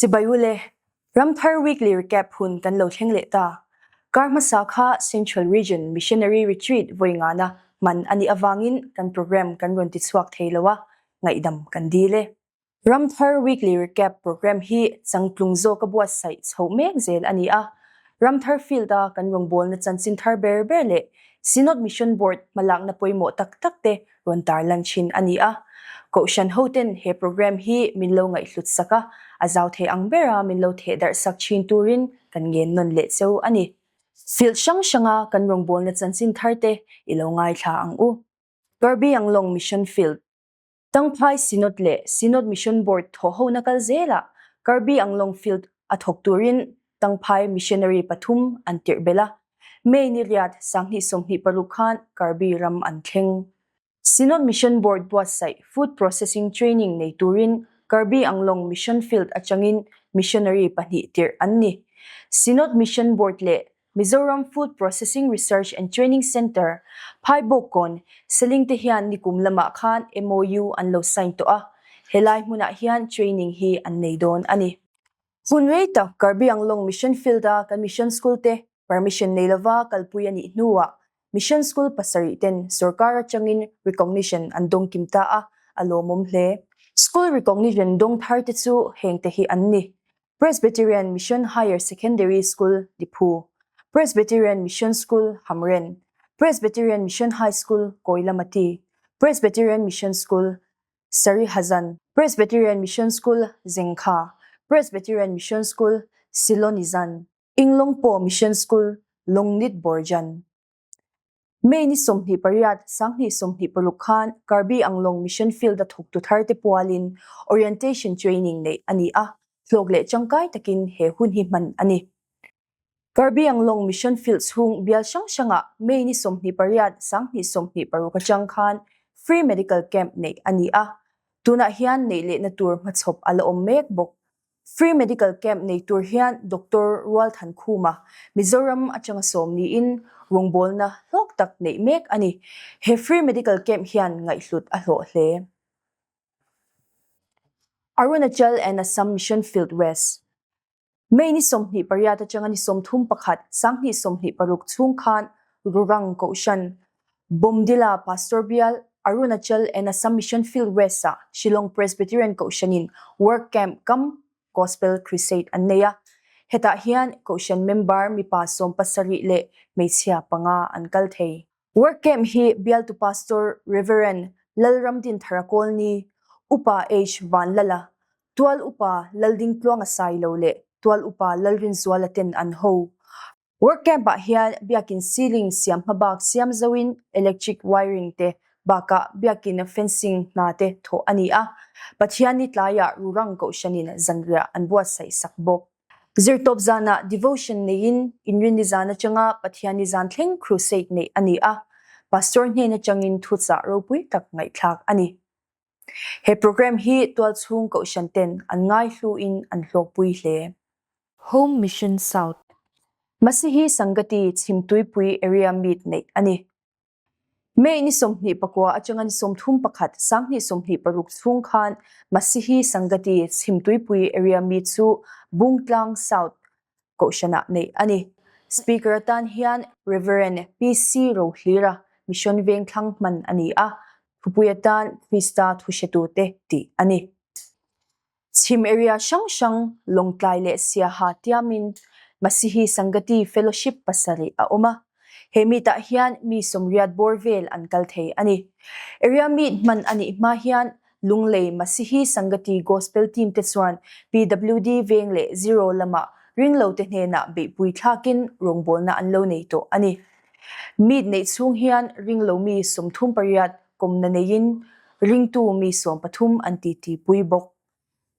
Chibai u le, Ramthar Weekly Recap hun kan lo thleng leh ta. Kar hmasa kha Central Region Missionary Retreat vawi ngana hman a nih avangin kan program kan rawn tichhuak thei lo a, ngaihdam kan dil e. Ramthar Weekly Recap Program hi changtlung zawka buatsaih chhoh mek zel a ni a. Ramthar Field-a kan rawngbawlna chanchin thar ber ber leh Synod Mission Board hmalakna pawimawh tak tak te rawn tarlan thin a ni a. Kohhran hoten he program hi min lo ngaihhlut sak a, a zau thei ang bera min lo theh darh sak thin turin kan ngen nawn leh cheu a ni. Field hrang hranga kan rawngbawlna chanchin thar te i lo ngaithla ang u. Kirby Anglong Mission Field. Tangphai Synod leh Synod Mission Board thawhhona kal zelah Kirby Anglong Field a thawk turin Tangphai Missionary pathum an tirh belh a. May ni riat 2026 khan Kirby ram an thleng. Synod Mission Board buatsaih Food Processing Training nei turin Kirby Anglong Mission Field atangin Missionary pahnih tirh an ni. Synod Mission Board leh Mizoram Food Processing Research and Training Centre, Phaibawkkawn, Seling te hian nikum lamah khan MOU an lo sign tawh a, helai hmunah hian training hi an nei dawn a ni. Hun rei tak Karbi Anglong Mission Field-a kan Mission School te permission nei lova kalpui a nih hnuah Mission School pasarih ten sorkar atangin recognition an dawng kim ta a, a lawmawm hle. School recognition dawng thar te chu heng te hi an ni. Presbyterian Mission Higher Secondary School, Diphu, Presbyterian Mission School, Hamren, Presbyterian Mission High School, Koilamati, Presbyterian Mission School, Sarihazan, Presbyterian Mission School, Zengkha, Presbyterian Mission School, Silonizan, Inglongpo Mission School, Longnit Borjan. May ni 28, 2026 khan Karbi Anglong Mission Field-a thawktu tharte pualin Orientation Training neih a ni a, hlawk leh tangkai takin he hun hi hman a ni. Karbi Anglong Mission Field chhung bial hrang hrangah May ni 28, 2026 atang khan Free Medical Camp neih a ni a, tunah hian neih lehna tur hmachhawp a la awm mek bawk. Free Medical Camp nei tur hian Doctor Rualthankhuma, Mizoram atanga sawm niin rawngbawlna hlawk tak neih mek a ni. He Free Medical Camp hian ngaihhlut a hlawh hle. Arunachal and Assam Mission Field West, May ni 28 atanga ni 31, 2026 chhung khan Rurang Kohhran, Bomdila Pastor Bial, Arunachal and Assam Mission Field West-ah Shillong Presbyterian Kohhranin Work Camp kam Gospel Crusade an nei a. Hetah hian Kohhran member mipa 70 leh hmeichhia panga an kal thei. Work Camp hi Bialtu Pastor Rev. Lalramdinthara Kawlni, Upa H. Vanlala, Tual Upa Laldingtluanga Sailo leh Tual Upa Lalrinzuala ten an ho. Work camp-ah hian biakin ceiling siam hmabak siam zoin electric wiring te bakah biakin fencing hna te thawh a ni a, Pathianni tlaiah Rurang Kohhranin zanriah an buatsaih sak bawk. Zirtawp zanah devotion neiin Inrinni zan atanga Pathianni zan thleng crusade neih a ni a, Pastor hnen atangin thuchah ropui tak ngaihthlak a ni. He program hi tualchhung Kohhran ten an ngaihluin an hlawkpui hle. Home Mission South. Masihi Sangati Chhimtuipui Area Meet neih a ni. May ni 29 atanga ni 31, 2026 chhung khan Masihi Sangati Chhimtuipui Area Meet chu Bungtlang South Kohhranah neih a ni. Speaker atan hian Rev. PC Rohlira Mission Vengthlang hman a ni a, thupui atan Krista thuhretute tih a ni. Chhim area hrang hrang Lawngtlai leh Siaha tiamin Masihi Sangati Fellowship pasarih a awm a. He meet-ah hian mi sawmriat bawr vel an kal thei a ni. Area meet hman a nih hma hian Lunglei Masihi Sangati Gospel Team te chuan PWD veng leh Zero lamah ringlote hnenah beihpui thlakin rawngbawlna an lo nei tawh a ni. Meet neih chhung hian ringlo mi 38 kawmna neiin ringtu mi 13 an titi pui bawk.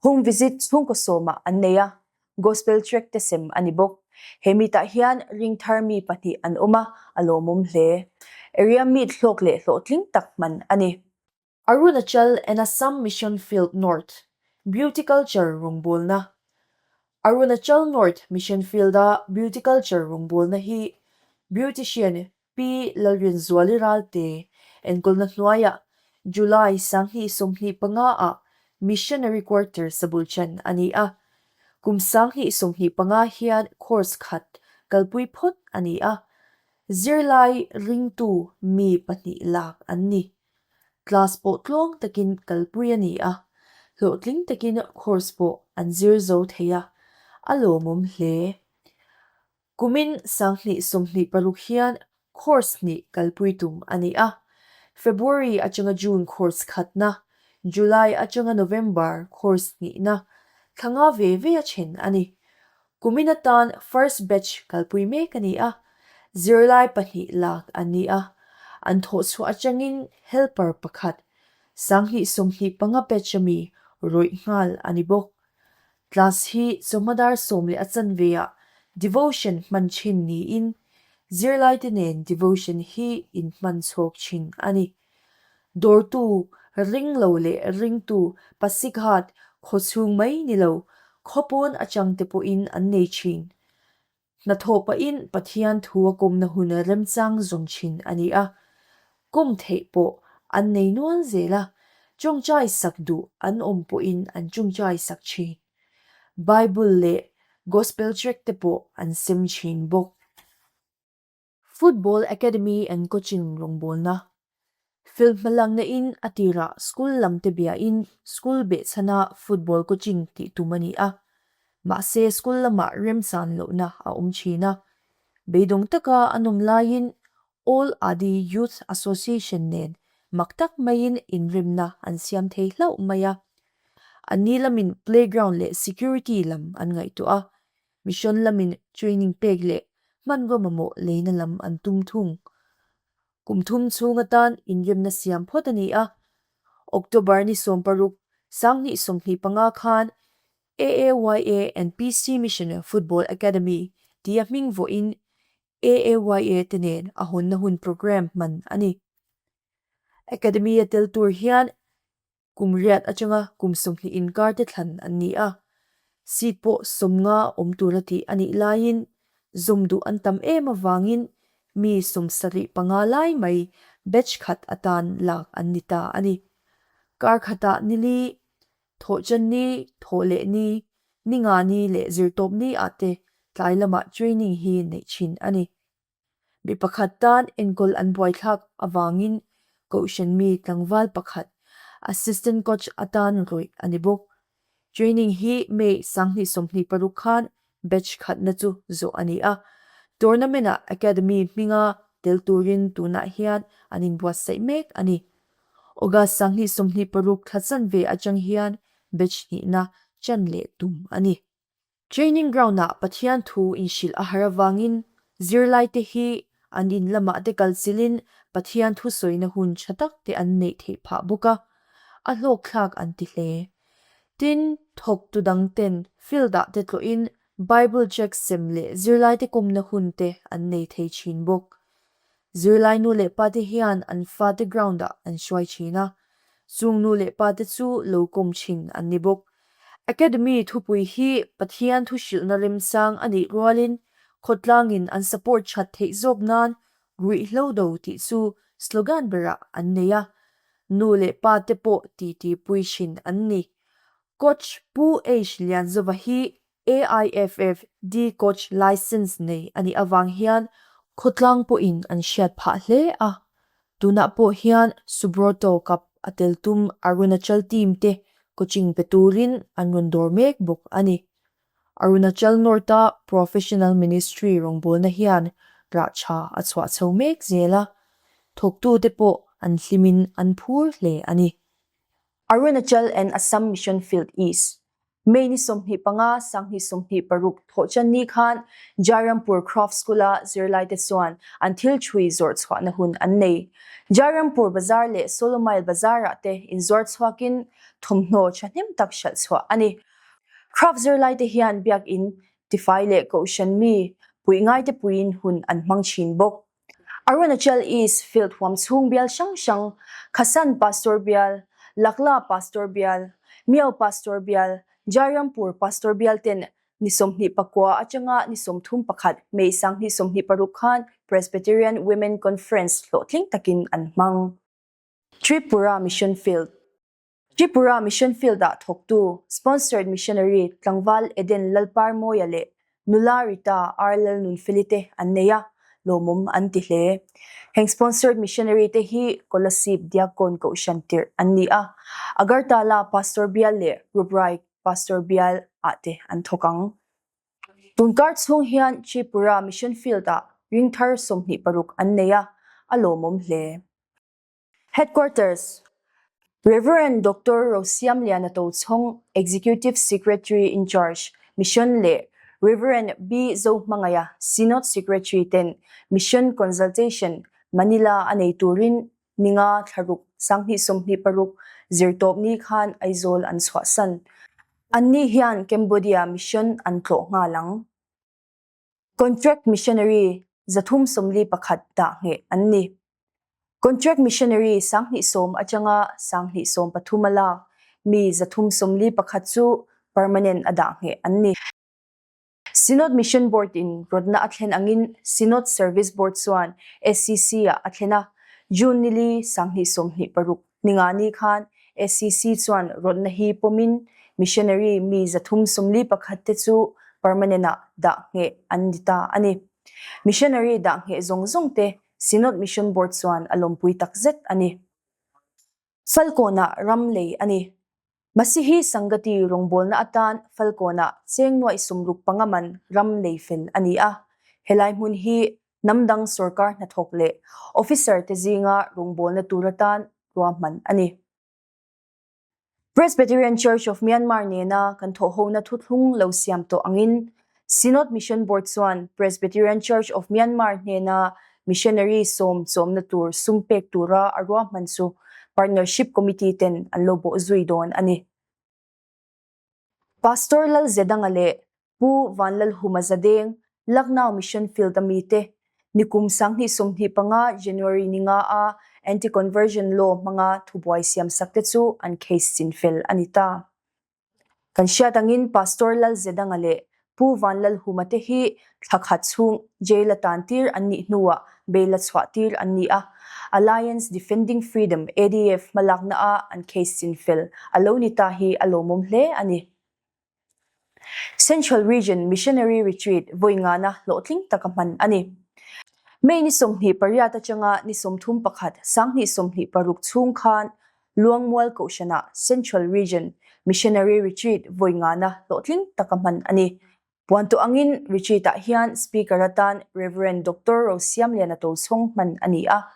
Home visit chhungkaw sawmah an nei a, Gospel tract te sem a ni bawk. He meet-ah hian ring thar mi pahnih an awm a, a lawmawm hle. Area meet hlawk leh hlawhtling tak hman a ni. Arunachal and Assam Mission Field North, Beauty Culture rawngbawlna Arunachal North Mission Field-a Beauty Culture rawngbawlna hi Beautician Pi Lalrinzuali Ralte enkawlna hnuaiah July 2025 ah Missionary Quarters a bul ṭan a ni a. Kum 2025 hian course khat kalpui phawt a ni a, zirlai ringtu mi pahnih lak an ni. Class pawh tluang takin kalpui a ni a, hlawhtling takin course pawh an zir zo thei a, a lawmawm hle. Kumin 2026 hian course hnih kalpui tum a ni a, February atanga June course khatna, July atanga November course hnihna, thla nga ve ve a then a ni. Kumin atan first batch kalpui mek a ni a, zirlai pahnih lak an ni a, an thawhchhuah atangin helper pakhat, 2025 batch ami rawih nghal a ni bawk. Class hi chawhma dar sawm leh a chanve ah devotion hman thin niin zirlaite nen devotion hi inhman chhawk thin a ni. Dawrtu, ringlo leh ringtu Pasighat khawchhung mai ni lo, khawpawn atangte pawhin an nei thin. Hnathawh pahin Pathian thu a kawmna hun remchang zawng thin a ni a, kawm theih pawh an nei nual zel a, tawngtai sak duh an awm pawhin an tawngtai sak thin. Bible leh Gospel tract te pawh an sem thin bawk. Football Academy and Coaching rawngbawlna Field hmalakna in a tirah school lam te bia in school behchhana football coaching tih tum a ni a. Mahse school lamah remchan lohna a awm thin a. Beidawng taka a nawm laiin All Adi Youth Association nen mak tak maiin inremna an siam thei hlauh mai a. Anni lamin playground leh security lam an ngaihtuah a. Mission lamin training pek leh hmanraw mamawh leina lam an tum thung. Kum thum chhung atan inremna siam phawt a ni a. October ni 16, 2025 khan AAYA and PC Mission Football Academy tia hming vawhin AAYA te nen a hawnna hun programme hman a ni. Academy a tel tur hian Kum riat atanga kum 20 inkar te thlan an ni a, seat pawh 50 awm tura tih a nih laiin zawm duh an tam em avangin mi 75 lai mai batch khat atan lak an ni ta a ni. Kar khatah ni li, thawhchan ni, thawh leh ni, ni nga ni leh zirtawp ni ah te tlai lamah training hi neih thin a ni. Mi pakhat tan enkawl an buaithlak avangin Kohhran mi tlangval pakhat assistant coach atan rawih a ni bawk. Training hi May 2026 khan batch khatna chu zawh a ni a, tournament-ah academy hminga tel turin tunah hian an inbuatsaih mek a ni. August 2026 thla chanve atang hian batch hnihna chan leh tum a ni. Training ground-ah Pathian thu inhrilh a har avangin zirlaite hi an in lamah te kal chilhin Pathian thu sawina hun tha tak te an neih theih phah bawk a, a hlawkthlak an ti hle. Tin, thawktu dang ten field-ah te tlawhin Bible tract sem leh zirlaite kawmna hun te an nei thei thin bawk. Zirlai nu leh pate hian an fate ground-ah an hruai thin a, chung nu leh pate chu lo kawm thin an ni bawk. Academy thupui hi Pathian thu hrilhna remchang a nih rualin khawtlangin an support that theih zawk nan ruihhlo do tih chu slogan berah an nei a, nu leh pate pawh titi pui thin an ni. Coach Pu H Lianzova hi AIFF D Coach Licence nei a nih avang hian khawtlang pawhin an hriat phah hle a, tunah pawh hian Subroto Cup a tel tum Arunachal team te coaching pe turin an rawn dawr mek bawk a ni. Arunachal North-a Professional Ministry rawngbawlna hian rah tha a chhuah chho mek zel a, thawktute pawh an hlimin an phur hle a ni. Arunachal and Assam Mission Field East May ni 25, 2026 thawhchan ni khan Jairampur Craft School-a zirlaite chuan an thil chhui zawrh chhuahna hun an nei. Jairampur Bazar leh Solomail Bazar-ah te inzuar chhuakin thawmhnaw thahnem tak hralh chhuah a ni. Craft zirlaite hian biakin tifai leh kohhran mi puih ngaite puiin hun an hmang thin bawk. Arunachal East Field huam chhung bial hrang hrang, Khasan Pastor bial, Lakla Pastor bial, Miao Pastor bial, Jairampur Pastor bial ten ni 29 atanga ni 31 May 2026 khan Presbyterian Women Conference hlawhtling takin an hmang. Tripura Mission Field. Tripura Mission Field-ah thawktu Sponsored Missionary tlangval Eden Lalparmawia leh nula Rita R. Lalnunfeli te an nei a, lawmawm an ti hle. Heng Sponsored Missionary te hi Kolasib Diakkawn Kohhran tirh an ni a, Agartala Pastor Bial leh Ruprai Pastor Bial ah te an thawk ang. Tunkar chhung hian Tripura Mission Field-ah ringthar 26 an nei a, a lawmawm hle. Headquarters, Rev. Doctor Rosiamliana Tochhawng, Executive Secretary in Charge, Mission leh Rev. B. Zohmangaia, Synod Secretary ten Mission Consultation, Manila a nei turin ninga thlaruk 2026 zirtawpni khan Aizawl an chhuahsan. Anni hian Cambodia Mission an tlawh nghal ang. Contract Missionary 341 dah ngheh an ni. Contract Missionary 2010 atanga 2013 a lak mi 341 chu permanent a dah ngheh an ni. Synod Mission Board in rawtna a thlen angin Synod Service Board chuan SCC ah a thlen a, June nili 2026 Ningani khan SCC chuan rawtna hi pawmin missionary mi 341 te chu permanent ah dah ngheh an ni ta a ni. Missionary dah ngheh zawng zawng te Synod Mission Board chuan a lawmpui takzet a ni. Falkawnah ram lei a ni. Masihi Sangati rawngbawlna atan Falkawnah cheng nuaih 65 man ram lei fel a ni a. Helai hmun hi hnam dang sorkar hnathawk leh officer te zinga rawngbawlna tur atan ruahman a ni. Presbyterian Church of Myanmar nena kan thawhhona thuthlung lo siam tawh angin Synod Mission Board chuan Presbyterian Church of Myanmar hnena missionary sawm chawmna tur sum pek tura a ruahman chu Partnership Committee ten an lo bawh zui dawn a ni. Pastor Lalzedanga leh Pu Vanlalhuma Zadeng, Lucknow Mission Field a mite nikum 2025 January ni nga a Anti-Conversion Law hmanga thubuai siamsak te chu an case chinfel a ni ta. Kan hriat angin Pastor Lalzedanga leh Pu Vanlalhuma te hi thla khat chhung jail a tan tir an nih hnuah bail a chhuah tir an ni a, Alliance Defending Freedom, ADF, hmalakna a an case chinfel a lo ni ta hi a lawmawm hle a ni. Central Region Missionary Retreat vawi ngana hlawhtling taka hman a ni. May ni 28 atanga ni 31 2026 chhung khan Luangmual Kohhranah Central Region Missionary Retreat vawi ngana hlawhtling taka hman a ni. Puantu angin retreat-ah hian Speaker atan Rev. Doctor Rosiamliana Tochhawng hman a ni a.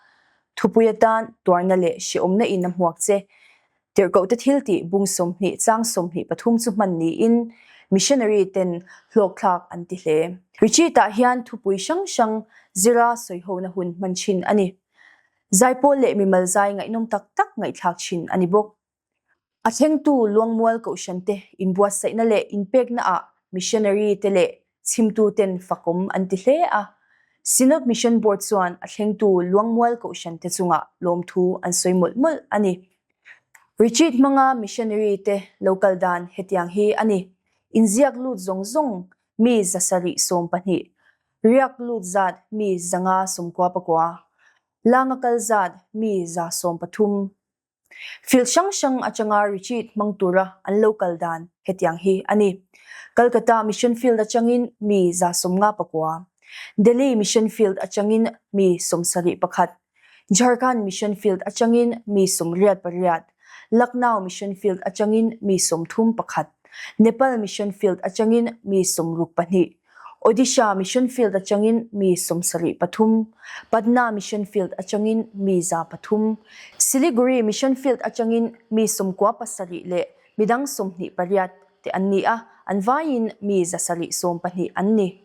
Thupui atan tuarna leh hrehawmna in a hmuak che. Tirhkohte thil tih bung 20 chang 23 chu hman niin missionary ten hlawkthlak an ti hle. Retreat-ah hian thupui hrang hrang zira sawihona hun hman thin a ni. Zaipawl leh mimal zai ngaihnawm tak tak ngaihthlak thin a ni bawk. A thlengtu Luangmual Kohhran te inbuatsaihna leh inpekna ah missionary te leh chhimtu ten fakawm an ti hle a. Synod Mission Board chuan a thlengtu Luangmual Kohhran te chungah lawmthu an sawi mawlh mawlh a ni. Retreat hmanga missionary te lo kal dan hetiang hi a ni. Inziak lut zawng zawng mi 712, riak lut zat mi 599, langa kal zat mi 113. Field hrang hrang atanga retreat hmang tura an lo kal dan hetiang hi a ni. Calcutta Mission Field atangin mi 59, Delhi Mission Field atangin mi 71, Jharkhand Mission Field atangin mi 88, Lucknow Mission Field atangin mi 31, Nepal Mission Field atangin mi 62, Odisha Mission Field atangin mi 73, Patna Mission Field atangin mi 103, Siliguri Mission Field atangin mi 97 leh midang 28 te an ni a, an vaiin mi 712 an ni.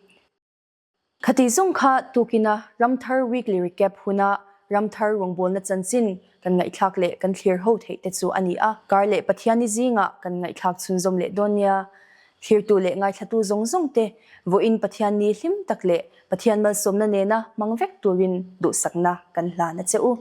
Khati zawng kha tukina Ramthar Weekly Recap huna Ramthar rawngbawlna chanchin kan ngaihthlak leh kan thlir ho theih te chu a ni a. Kar leh Pathiani zingah kan ngaihthlak chhunzawm leh dawn nia. Thlirtu leh ngaithlatu zawng zawng te vawiin Pathianni hlim tak leh Pathian malsawmna nena hmang vek turin duhsakna kan hlan a che u.